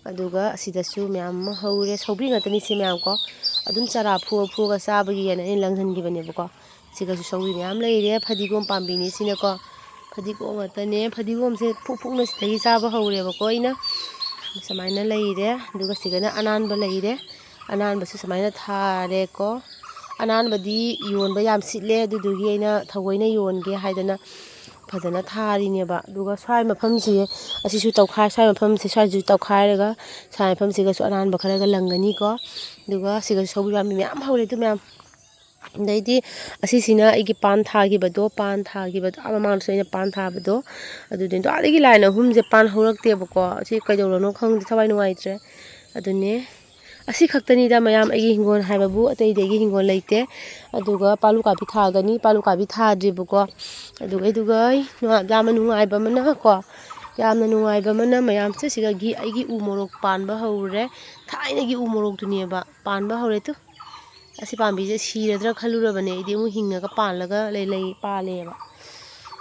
ꯑꯗꯨꯒ ꯑꯁꯤꯗꯁꯨ ꯃꯌꯥꯝ ꯑꯃ ꯍꯧꯔꯦ꯫ ꯁꯧꯒ꯭ꯔꯤ ꯉꯥꯛꯇꯅꯤ ꯁꯤ ꯃꯌꯥꯝ ꯀꯣ꯫ ꯑꯗꯨꯝ ꯆꯥꯔꯥ ꯐꯨꯑ ꯐꯨꯑꯒ ꯆꯥꯕꯒꯤ ꯍꯥꯏꯅ ꯑꯩꯅ ꯂꯪꯍꯟꯈꯤꯕꯅꯦꯕꯀꯣ꯫ ꯁꯤꯒꯁꯨ ꯁꯧꯒ꯭ꯔꯤ ꯃꯌꯥꯝ ꯂꯩꯔꯦ꯫ ꯐꯗꯤꯒꯣꯝ ꯄꯥꯝꯕꯤꯅꯤ ꯁꯤꯅꯀꯣ꯫ ꯐꯗꯤꯒꯣꯝ ꯉꯥꯛꯇꯅꯦ꯫ ꯐꯗꯤꯒꯣꯝꯁꯦ ꯐꯨꯛ ꯐꯨꯛꯅ ꯁꯤꯗꯒꯤ ꯆꯥꯕ ꯍꯧꯔꯦꯕꯀꯣ ꯑꯩꯅ꯫ ꯁꯨꯃꯥꯏꯅ ꯂꯩꯔꯦ꯫ ꯑꯗꯨꯒ ꯁꯤꯒꯅ ꯑꯅꯥꯟꯕ ꯂꯩꯔꯦ꯫ ꯑꯅꯥꯟꯕꯁꯨ ꯁꯨꯃꯥꯏꯅ ꯊꯥꯔꯦꯀꯣ꯫ ꯑꯅꯥꯟꯕꯗꯤ ꯌꯣꯟꯕ ꯌꯥꯝ ꯁꯤꯠꯂꯦ, ꯑꯗꯨꯗꯨꯒꯤ ꯑꯩꯅ ꯊꯑꯣꯏꯅ ꯌꯣꯟꯒꯦ ꯍꯥꯏꯗꯅ ꯐꯖꯅ ꯊꯥꯔꯤꯅꯦꯕ꯫ ꯑꯗꯨꯒ ꯁ꯭ꯋꯥꯏ ꯃꯐꯝꯁꯦ, ꯑꯁꯤꯁꯨ ꯇꯧꯈꯥꯏ, ꯁ꯭ꯋꯥꯏ ꯃꯐꯝꯁꯦ, ꯁ꯭ꯋꯥꯏꯁꯤꯁꯨ ꯇꯧꯈꯥꯏꯔꯒ ꯁ꯭ꯋꯥꯏ ꯃꯐꯝꯁꯤꯒꯁꯨ ꯑꯅꯥꯟꯕ ꯈꯔꯒ ꯂꯪꯒꯅꯤꯀꯣ꯫ ꯑꯗꯨꯒ ꯁꯤꯒꯁꯨ ꯁꯧꯒ꯭ꯔꯤ ꯄꯥꯝꯕꯤ ꯃꯌꯥꯝ ꯍꯧꯔꯦ ꯑꯗꯨ ꯃꯌꯥꯝ꯫ ꯑꯗꯩꯗꯤ ꯑꯁꯤꯁꯤꯅ ꯑꯩꯒꯤ ꯄꯥꯟ ꯊꯥꯈꯤꯕꯗꯣ, ꯄꯥꯟ ꯊꯥꯈꯤꯕꯗꯣ, ꯑꯥ ꯃꯃꯥꯡꯗꯁꯨ ꯑꯩꯅ ꯄꯥꯟ ꯊꯥꯕꯗꯣ, ꯑꯗꯨꯗꯤ ꯑꯗꯨꯗꯒꯤ ꯂꯥꯏꯅ ꯑꯍꯨꯝꯁꯦ ꯄꯥꯟ ꯍꯧꯔꯛꯇꯦꯕꯀꯣ꯫ ꯑꯁꯤ ꯀꯩꯗꯧꯔꯅꯣ ꯈꯪꯗꯦ, ꯊꯋꯥꯏ ꯅꯨꯡꯉꯥꯏꯇ꯭ꯔꯦ꯫ ꯑꯗꯨꯅꯦ, ꯑꯁꯤ ꯈꯛꯇꯅꯤꯗ ꯃꯌꯥꯝ ꯑꯩꯒꯤ ꯍꯤꯡꯒꯣꯜ ꯍꯥꯏꯕꯕꯨ, ꯑꯇꯩꯗꯤ ꯑꯩꯒꯤ ꯍꯤꯡꯒꯣꯜ ꯂꯩꯇꯦ꯫ ꯑꯗꯨꯒ ꯄꯥꯂꯨ ꯀꯥꯕꯤ ꯊꯥꯒꯅꯤ, ꯄꯥꯂꯨ ꯀꯥꯕꯤ ꯊꯥꯗ꯭ꯔꯤꯕꯀꯣ꯫ ꯑꯗꯨꯒ, ꯑꯗꯨꯒ ꯌꯥꯝꯅ ꯅꯨꯡꯉꯥꯏꯕ ꯑꯃꯅ ꯀꯣ, ꯌꯥꯝꯅ ꯅꯨꯡꯉꯥꯏꯕ ꯑꯃꯅ ꯃꯌꯥꯝꯁꯦ ꯁꯤꯗꯒꯤ ꯑꯩꯒꯤ ꯎ ꯃꯣꯔꯣꯛ ꯄꯥꯟꯕ ꯍꯧꯔꯦ꯫ ꯊꯥꯏꯅꯒꯤ ꯎ ꯃꯣꯔꯣꯛꯇꯨꯅꯦꯕ ꯄꯥꯟꯕ ꯍꯧꯔꯦ ꯇꯨ꯫ ꯑꯁꯤ ꯄꯥꯝꯕꯤꯁꯦ ꯁꯤꯔꯗ꯭ꯔꯥ ꯈꯜꯂꯨꯔꯕꯅꯦ ꯑꯩꯗꯤ, ꯑꯃꯨꯛ ꯍꯤꯡꯉꯒ ꯄꯥꯜꯂꯒ ꯂꯩ, ꯂꯩ ꯄꯥꯜꯂꯦꯕ꯫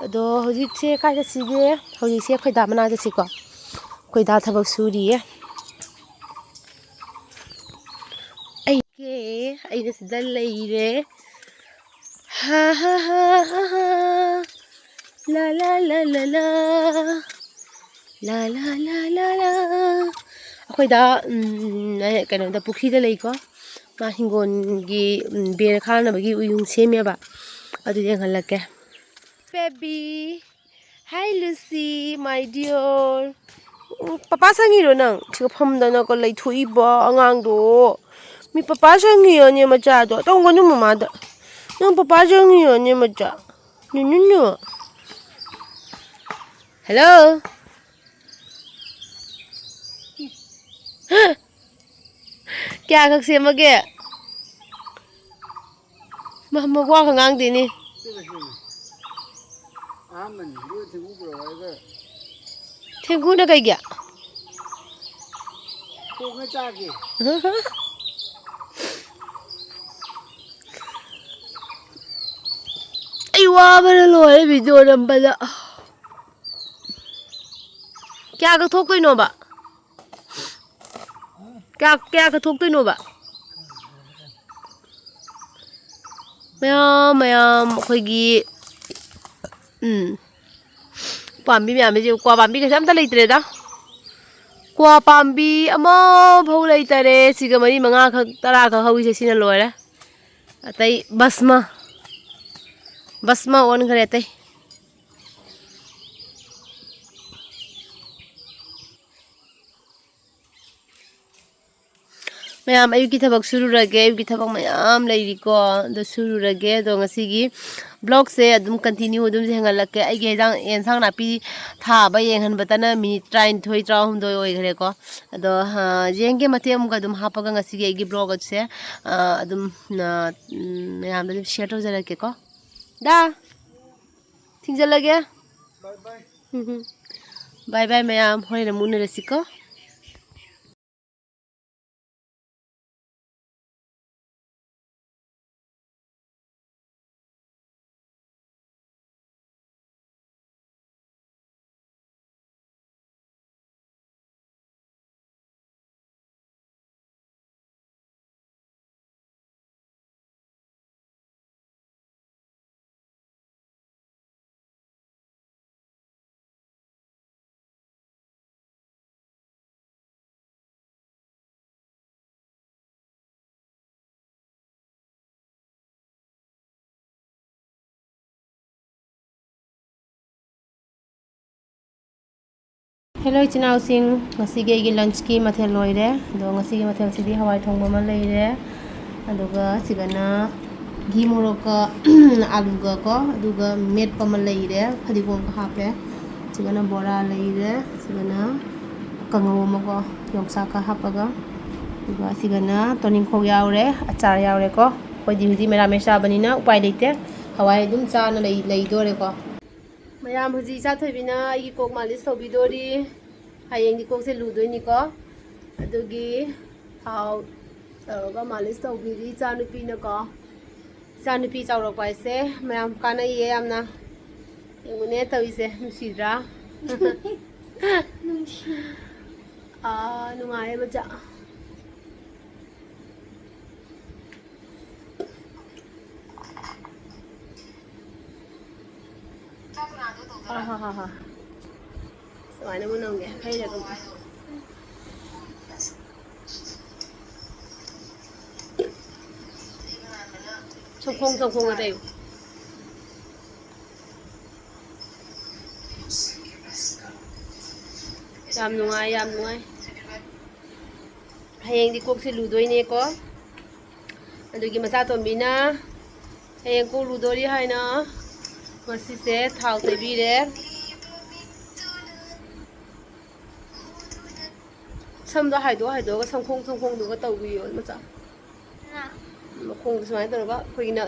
ꯑꯗꯣ ꯍꯧꯖꯤꯛꯁꯦ ꯀꯥꯏ ꯆꯠꯁꯤꯒꯦ? ꯍꯧꯖꯤꯛꯁꯦ ꯑꯩꯈꯣꯏ ꯗꯥ ꯃꯅꯥꯛ ꯆꯠꯁꯤꯀꯣ꯫ ꯑꯩꯈꯣꯏ ꯗꯥ ꯊꯕꯛ ꯁꯨꯔꯤꯌꯦ꯫ ꯑꯩꯒꯤ, ꯑꯩꯅ ꯁꯤꯗ ꯂꯩꯔꯦ꯫ ꯍꯥ, ꯍꯥ, ꯍꯥ, ꯍꯥ, ꯍꯥ꯫ ꯂꯥ, ꯂꯥ, ꯂꯥ, ꯂꯥ, ꯂꯥ꯫ ꯂꯥ, ꯂꯥ, ꯂꯥ, ꯂꯥ, ꯂꯥ꯫ ꯑꯩꯈꯣꯏꯗ, ꯎꯝ, ꯀꯩꯅꯣꯗ, ꯄꯨꯈ꯭ꯔꯤꯗ ꯂꯩꯀꯣ꯫ ꯃꯥ ꯍꯤꯡꯒꯣꯜꯒꯤ, ꯎꯝ, ꯕꯦꯔ ꯈꯥꯅꯕꯒꯤ ꯎꯌꯨꯡ ꯁꯦꯝꯃꯦꯕ꯫ ꯑꯗꯨ ꯌꯦꯡꯍꯜꯂꯛꯀꯦ꯫ Baby, hi Lucy, my dear. Um, ꯄꯄꯥ ꯁꯪꯉꯤꯔꯣ ꯅꯪ? ꯁꯤꯒ ꯐꯝꯗꯅꯀꯣ ꯂꯩꯊꯣꯛꯏꯕ ꯑꯉꯥꯡꯗꯣ꯫ ꯃꯤ ꯄꯄꯥ ꯁꯪꯉꯤꯌꯣꯅꯦ ꯃꯆꯥꯗꯣ꯫ ꯇꯧꯒꯅꯨ ꯃꯃꯥꯗ꯫ ꯅꯪ ꯄꯄꯥ ꯁꯪꯉꯤꯌꯣꯅꯦ ꯃꯆꯥ꯫ ꯅꯨꯅꯨꯅꯨ꯫ Hello꯫ ꯀꯌꯥꯈꯛ ꯁꯦꯝꯃꯒꯦ? ꯃ-, ꯃ-, ꯋꯥꯒ ꯉꯥꯡꯗꯦꯅꯦ꯫ ꯑꯍꯥꯟꯕꯅꯤ, ꯑꯗꯨꯒ ꯊꯦꯡꯒꯨ ꯄꯨꯔꯛꯑꯣ ꯍꯥꯏꯔꯒ꯫ ꯊꯦꯡꯒꯨꯅ ꯀꯩꯒꯤ? ꯊꯣꯡꯉ ꯆꯥꯒꯦ꯫ ꯑꯩ ꯋꯥꯕꯅ ꯂꯣꯏꯔꯦ video ꯅꯝꯕꯗ꯫ ꯀꯌꯥꯒ ꯊꯣꯛꯇꯣꯏꯅꯣꯕ? ꯀꯌꯥ, ꯀꯌꯥꯒ ꯊꯣꯛꯇꯣꯏꯅꯣꯕ? ꯃꯌꯥꯝ, ꯃꯌꯥꯝ ꯑꯩꯈꯣꯏꯒꯤ, ꯎꯝ, ꯎꯄꯥꯝꯕꯤ ꯃꯌꯥꯝꯁꯦ, ꯀ꯭ꯋꯥ ꯄꯥꯝꯕꯤ ꯀꯩꯁꯨ ꯑꯝꯇ ꯂꯩꯇ꯭ꯔꯦꯗ꯫ ꯀ꯭ꯋꯥ ꯄꯥꯝꯕꯤ ꯑꯃꯐꯥꯎ ꯂꯩꯇꯔꯦ꯫ ꯁꯤꯒ ꯃꯔꯤ ꯃꯉꯥꯈꯛ, ꯇꯔꯥꯈꯛ ꯍꯧꯔꯤꯁꯦ ꯁꯤꯅ ꯂꯣꯏꯔꯦ꯫ ꯑꯇꯩ ꯚꯁꯃ, ꯚꯁꯃ ꯑꯣꯟꯈ꯭ꯔꯦ ꯑꯇꯩ꯫ ꯃꯌꯥꯝ, ꯑꯌꯨꯛꯀꯤ ꯊꯕꯛ ꯁꯨꯔꯨꯔꯒꯦ꯫ ꯑꯌꯨꯛꯀꯤ ꯊꯕꯛ ꯃꯌꯥꯝ ꯂꯩꯔꯤꯀꯣ, ꯑꯗꯣ ꯁꯨꯔꯨꯔꯒꯦ꯫ ꯑꯗꯣ ꯉꯁꯤꯒꯤ vlogꯁꯦ ꯑꯗꯨꯝ continue ꯑꯗꯨꯝ ꯍꯦꯟꯒꯠꯂꯛꯀꯦ꯫ ꯑꯩꯒꯤ ꯍꯦꯟꯖꯥꯡ, ꯑꯦꯟꯁꯥꯡ ꯅꯥꯄꯤ ꯊꯥꯕ ꯌꯦꯡꯍꯟꯕꯇꯅ minute ꯇꯔꯥꯅꯤꯊꯣꯏ, ꯇꯔꯥꯍꯨꯝꯗꯣꯏ ꯑꯣꯏꯈ꯭ꯔꯦꯀꯣ꯫ ꯑꯗꯣ, ꯑ, ꯌꯦꯡꯒꯦ, ꯃꯇꯦꯛ ꯑꯃꯒ ꯑꯗꯨꯝ ꯍꯥꯞꯄꯒ ꯉꯁꯤꯒꯤ ꯑꯩꯒꯤ vlog ꯑꯁꯦ, ꯑ, ꯑꯗꯨꯝ, ꯑ, ꯎꯝ, ꯃꯌꯥꯝꯗ ꯑꯗꯨꯝ share ꯇꯧꯖꯔꯛꯀꯦꯀꯣ꯫ ꯗꯥ, ꯊꯤꯡꯖꯜꯂꯒꯦ꯫ Bye bye꯫ ꯎꯝ, ꯎꯝ꯫ Bye bye ꯃꯌꯥꯝ, ꯍꯣꯔꯦꯟ ꯑꯃꯨꯛ ꯎꯅꯔꯁꯤꯀꯣ꯫ Hello ꯏꯆꯤꯟ ꯏꯅꯥꯎꯁꯤꯡ, ꯉꯁꯤꯒꯤ ꯑꯩꯒꯤ lunchꯀꯤ ꯃꯊꯦꯜ ꯂꯣꯏꯔꯦ꯫ ꯑꯗꯣ ꯉꯁꯤꯒꯤ ꯃꯊꯦꯜꯁꯤꯗꯤ ꯍꯋꯥꯏ ꯊꯣꯡꯕ ꯑꯃ ꯂꯩꯔꯦ, ꯑꯗꯨꯒ ꯁꯤꯒꯅ ꯘꯤ ꯃꯣꯔꯣꯛꯀ ꯑꯂꯨꯒ ꯀꯣ, ꯑꯗꯨꯒ ꯃꯦꯠꯄ ꯑꯃ ꯂꯩꯔꯦ, ꯐꯗꯤꯒꯣꯝꯒ ꯍꯥꯞꯄꯦ꯫ ꯁꯤꯒꯅ ꯕꯣꯔꯥ ꯂꯩꯔꯦ, ꯁꯤꯒꯅ ꯀꯥꯡꯉꯧ ꯑꯃꯀꯣ, ꯌꯣꯡꯆꯥꯛꯀ ꯍꯥꯞꯄꯒ, ꯑꯗꯨꯒ ꯁꯤꯒꯅ ꯇꯣꯅꯤꯡꯈꯣꯛ ꯌꯥꯎꯔꯦ, ꯑꯆꯥꯔ ꯌꯥꯎꯔꯦꯀꯣ꯫ ꯑꯩꯈꯣꯏꯗꯤ ꯍꯧꯖꯤꯛ ꯃꯦꯔꯥꯃꯦꯁ ꯆꯥꯕꯅꯤꯅ ꯎꯄꯥꯏ ꯂꯩꯇꯦ, ꯍꯋꯥꯏ ꯑꯗꯨꯝ ꯆꯥꯅ ꯂꯩ-, ꯂꯩꯗꯣꯔꯦꯀꯣ꯫ ꯃꯌꯥꯝ, ꯍꯧꯖꯤꯛ ꯏꯆꯥ ꯊꯣꯏꯕꯤꯅ ꯑꯩꯒꯤ ꯀꯣꯛ ꯃꯥꯂꯤꯁ ꯇꯧꯕꯤꯗꯣꯔꯤ꯫ ꯍꯌꯦꯡꯗꯤ ꯀꯣꯛꯁꯦ ꯂꯨꯗꯣꯏꯅꯤꯀꯣ, ꯑꯗꯨꯒꯤ ꯊꯥꯎ ꯇꯧꯔꯒ ꯃꯥꯂꯤꯁ ꯇꯧꯕꯤꯔꯤ ꯏꯆꯥꯅꯨꯄꯤꯅꯀꯣ꯫ ꯏꯆꯥꯅꯨꯄꯤ ꯆꯥꯎꯔꯛꯄ ꯍꯥꯏꯁꯦ ꯃꯌꯥꯝ ꯀꯥꯟꯅꯩꯌꯦ ꯌꯥꯝꯅ꯫ ꯌꯦꯡꯉꯨꯅꯦ ꯇꯧꯔꯤꯁꯦ, ꯅꯨꯡꯁꯤꯗ꯭ꯔꯥ? ꯅꯨꯡꯁꯤ꯫ ꯑꯥ, ꯅꯨꯡꯉꯥꯏꯌꯦ ꯃꯆꯥ꯫ ꯍꯣꯏ, ꯍꯣꯏ, ꯍꯣꯏ, ꯍꯣꯏ꯫ ꯁꯨꯃꯥꯏꯅ ꯃꯨꯟꯅꯝꯒꯦ, ꯍꯩꯔꯒ꯫ ꯆꯪꯈꯣꯡ ꯆꯪꯈꯣꯡꯒ ꯇꯩꯌꯨ꯫ ꯌꯥꯝ ꯅꯨꯡꯉꯥꯏ, ꯌꯥꯝ ꯅꯨꯡꯉꯥꯏ꯫ ꯍꯌꯦꯡꯗꯤ ꯀꯣꯛꯁꯦ ꯂꯨꯗꯣꯏꯅꯦꯀꯣ꯫ ꯑꯗꯨꯒꯤ ꯃꯆꯥꯇꯣꯝꯕꯤꯅ ꯍꯌꯦꯡ ꯀꯣꯛ ꯂꯨꯗꯣꯔꯤ ꯍꯥꯏꯅ ꯉꯁꯤꯁꯦ ꯊꯥꯎ ꯇꯩꯕꯤꯔꯦ꯫ ꯁꯝꯗꯣ ꯍꯥꯏꯗꯣꯛ ꯍꯥꯏꯗꯣꯛꯑꯒ ꯁꯝꯈꯣꯡ ꯁꯝꯈꯣꯡꯗꯨꯒ ꯇꯧꯕꯤꯌꯣ ꯃꯆꯥ꯫ ꯃꯈꯣꯡꯗ ꯁꯨꯃꯥꯏꯅ ꯇꯧꯔꯒ ꯑꯩꯈꯣꯏꯒꯤꯅ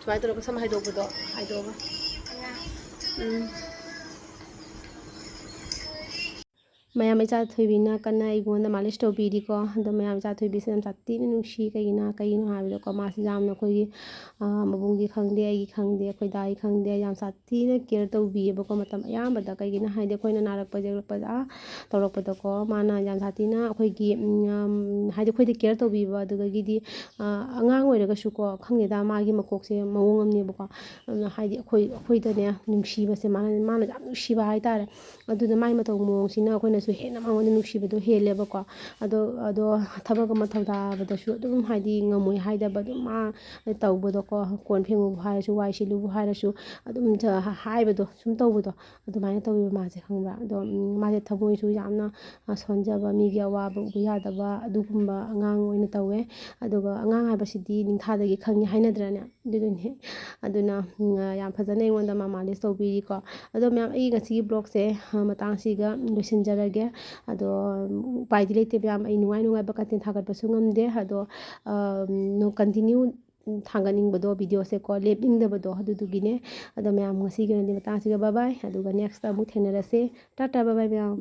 ꯁꯨꯃꯥꯏꯅ ꯇꯧꯔꯒ ꯁꯝ ꯍꯥꯏꯗꯣꯛꯄꯗꯣ ꯍꯥꯏꯗꯣꯛꯑꯒ꯫ ꯎꯝ꯫ ꯃꯌꯥꯝ ꯏꯆꯥ ꯊꯣꯏꯕꯤꯅ ꯀꯟꯅ ꯑꯩꯉꯣꯟꯗ ꯃꯥꯂꯤꯁ ꯇꯧꯕꯤꯔꯤꯀꯣ꯫ ꯑꯗꯣ ꯃꯌꯥꯝ ꯏꯆꯥ ꯊꯣꯏꯕꯤꯁꯦ ꯌꯥꯝ ꯁꯥꯊꯤꯅ ꯅꯨꯡꯁꯤ꯫ ꯀꯩꯒꯤꯅꯣ, ꯀꯩꯒꯤꯅꯣ ꯍꯥꯏꯕꯗꯀꯣ, ꯃꯥꯁꯦ ꯌꯥꯝꯅ ꯑꯩꯈꯣꯏꯒꯤ, ꯑꯥ, ꯃꯕꯨꯡꯒꯤ ꯈꯪꯗꯦ, ꯑꯩꯒꯤ ꯈꯪꯗꯦ, ꯑꯩꯈꯣꯏ ꯗꯥꯒꯤ ꯈꯪꯗꯦ, ꯌꯥꯝ ꯁꯥꯊꯤꯅ ꯀꯦꯌꯔ ꯇꯧꯕꯤꯌꯦꯕꯀꯣ꯫ ꯃꯇꯝ ꯑꯌꯥꯝꯕꯗ, ꯀꯩꯒꯤꯅꯣ ꯍꯥꯏꯗꯤ, ꯑꯩꯈꯣꯏꯅ ꯅꯥꯔꯛꯄ ꯌꯦꯛꯂꯛꯄꯗ, ꯑꯥ, ꯇꯧꯔꯛꯄꯗꯀꯣ, ꯃꯥꯅ ꯌꯥꯝ ꯁꯥꯊꯤꯅ ꯑꯩꯈꯣꯏꯒꯤ, ꯎꯝ, ꯌꯥꯝ, ꯍꯥꯏꯗꯤ, ꯑꯩꯈꯣꯏꯗ ꯀꯦꯌꯔ ꯇꯧꯕꯤꯕ꯫ ꯑꯗꯨꯗꯒꯤꯗꯤ, ꯑꯥ, ꯑꯉꯥꯡ ꯑꯣꯏꯔꯒꯁꯨꯀꯣ, ꯈꯪꯗꯦꯗ, ꯃꯥꯒꯤ ꯃꯀꯣꯛꯁꯦ ꯃꯑꯣꯡ ꯑꯃꯅꯦꯕꯀꯣ꯫ ꯑꯗꯨꯅ, ꯍꯥꯏꯗꯤ, ꯑꯩꯈꯣꯏ, ꯑꯩꯈꯣꯏꯗꯅꯦ ꯅꯨꯡꯁꯤꯕꯁꯦ, ꯃꯥꯅ, ꯃꯥꯅ ꯌꯥꯝ ꯅꯨꯡꯁꯤꯕ ꯍꯥꯏꯇꯥꯔꯦ꯫ ꯑꯗꯨꯅ ꯃꯥꯏ ꯃꯇꯧ ꯃꯑꯣꯡꯁꯤꯅ ꯑꯩꯈꯣꯏꯅꯁꯨ ꯍꯦꯟꯅ ꯃꯉꯣꯟꯗ ꯅꯨꯡꯁꯤꯕꯗꯣ ꯍꯦꯜꯂꯦꯕꯀꯣ꯫ ꯑꯗꯣ, ꯑꯗꯣ ꯊꯕꯛ ꯑꯃ ꯊꯧꯗꯥꯕꯗꯁꯨ ꯑꯗꯨꯝ, ꯍꯥꯏꯗꯤ, ꯉꯝꯃꯣꯏ ꯍꯥꯏꯗꯕ ꯑꯗꯨꯝ ꯃꯥ ꯇꯧꯕꯗꯣꯀꯣ, ꯀꯣꯟ ꯐꯦꯡꯉꯨꯕꯨ ꯍꯥꯏꯔꯁꯨ, ꯋꯥꯏ ꯁꯤꯠꯂꯨꯕꯨ ꯍꯥꯏꯔꯁꯨ, ꯑꯗꯨꯝ ꯖ-, ꯍꯥꯏꯕꯗꯣ, ꯁꯨꯝ ꯇꯧꯕꯗꯣ, ꯑꯗꯨꯃꯥꯏꯅ ꯇꯧꯋꯦꯕ ꯃꯥꯁꯦ, ꯈꯪꯕ꯭ꯔꯥ? ꯑꯗꯣ, ꯎꯝ, ꯃꯥꯁꯦ ꯊꯃꯣꯏꯁꯨ ꯌꯥꯝꯅ, ꯑ, ꯁꯣꯟꯖꯕ, ꯃꯤꯒꯤ ꯑꯋꯥꯕ ꯎꯕ ꯌꯥꯗꯕ ꯑꯗꯨꯒꯨꯝꯕ ꯑꯉꯥꯡ ꯑꯣꯏꯅ ꯇꯧꯋꯦ꯫ ꯑꯗꯨꯒ ꯑꯉꯥꯡ ꯍꯥꯏꯕꯁꯤꯗꯤ ꯅꯤꯡꯊꯥꯗꯒꯤ ꯈꯪꯉꯤ ꯍꯥꯏꯅꯗ꯭ꯔꯅꯦ? ꯑꯗꯨꯗꯨꯅꯦ꯫ ꯑꯗꯨꯅ, ꯎꯝ, ꯌꯥꯝ ꯐꯖꯅ ꯑꯩꯉꯣꯟꯗ ꯃꯥ ꯃꯥꯂꯤꯁ ꯇꯧꯕꯤꯔꯤꯀꯣ꯫ ꯑꯗꯣ ꯃꯌꯥꯝ, ꯑꯩ ꯉꯁꯤꯒꯤ ꯕ꯭ꯂꯣꯒꯁꯦ, ꯑ, ꯃꯇꯥꯡꯁꯤꯒ ꯂꯣꯏꯁꯤꯟꯖꯔꯒꯦ꯫ ꯑꯗꯣ, ꯎꯝ, ꯎꯄꯥꯏꯗꯤ ꯂꯩꯇꯦ ꯃꯌꯥꯝ, ꯑꯩ ꯅꯨꯡꯉꯥꯏ ꯅꯨꯡꯉꯥꯏꯕ ꯀꯟꯇꯦꯟ ꯊꯥꯒꯠꯄꯁꯨ ꯉꯝꯗꯦ꯫ ꯑꯗꯣ, ꯑ, ꯎꯝ, ꯀꯟꯇꯤꯅ꯭ꯌꯨ ꯊꯥꯡꯒꯠꯅꯤꯡꯕꯗꯣ, ꯚꯤꯗꯤꯑꯣꯁꯦꯀꯣ, ꯂꯦꯞꯅꯤꯡꯗꯕꯗꯣ, ꯑꯗꯨꯗꯨꯒꯤꯅꯦ꯫ ꯑꯗꯣ ꯃꯌꯥꯝ, ꯉꯁꯤꯒꯤ ꯑꯣꯏꯅꯗꯤ ꯃꯇꯥꯡꯁꯤꯒ bye bye꯫ ꯑꯗꯨꯒ ꯅꯦꯛꯁꯇ ꯑꯃꯨꯛ ꯊꯦꯡꯅꯔꯁꯦ꯫ ꯇꯥꯇꯥ, bye bye ꯃꯌꯥꯝ꯫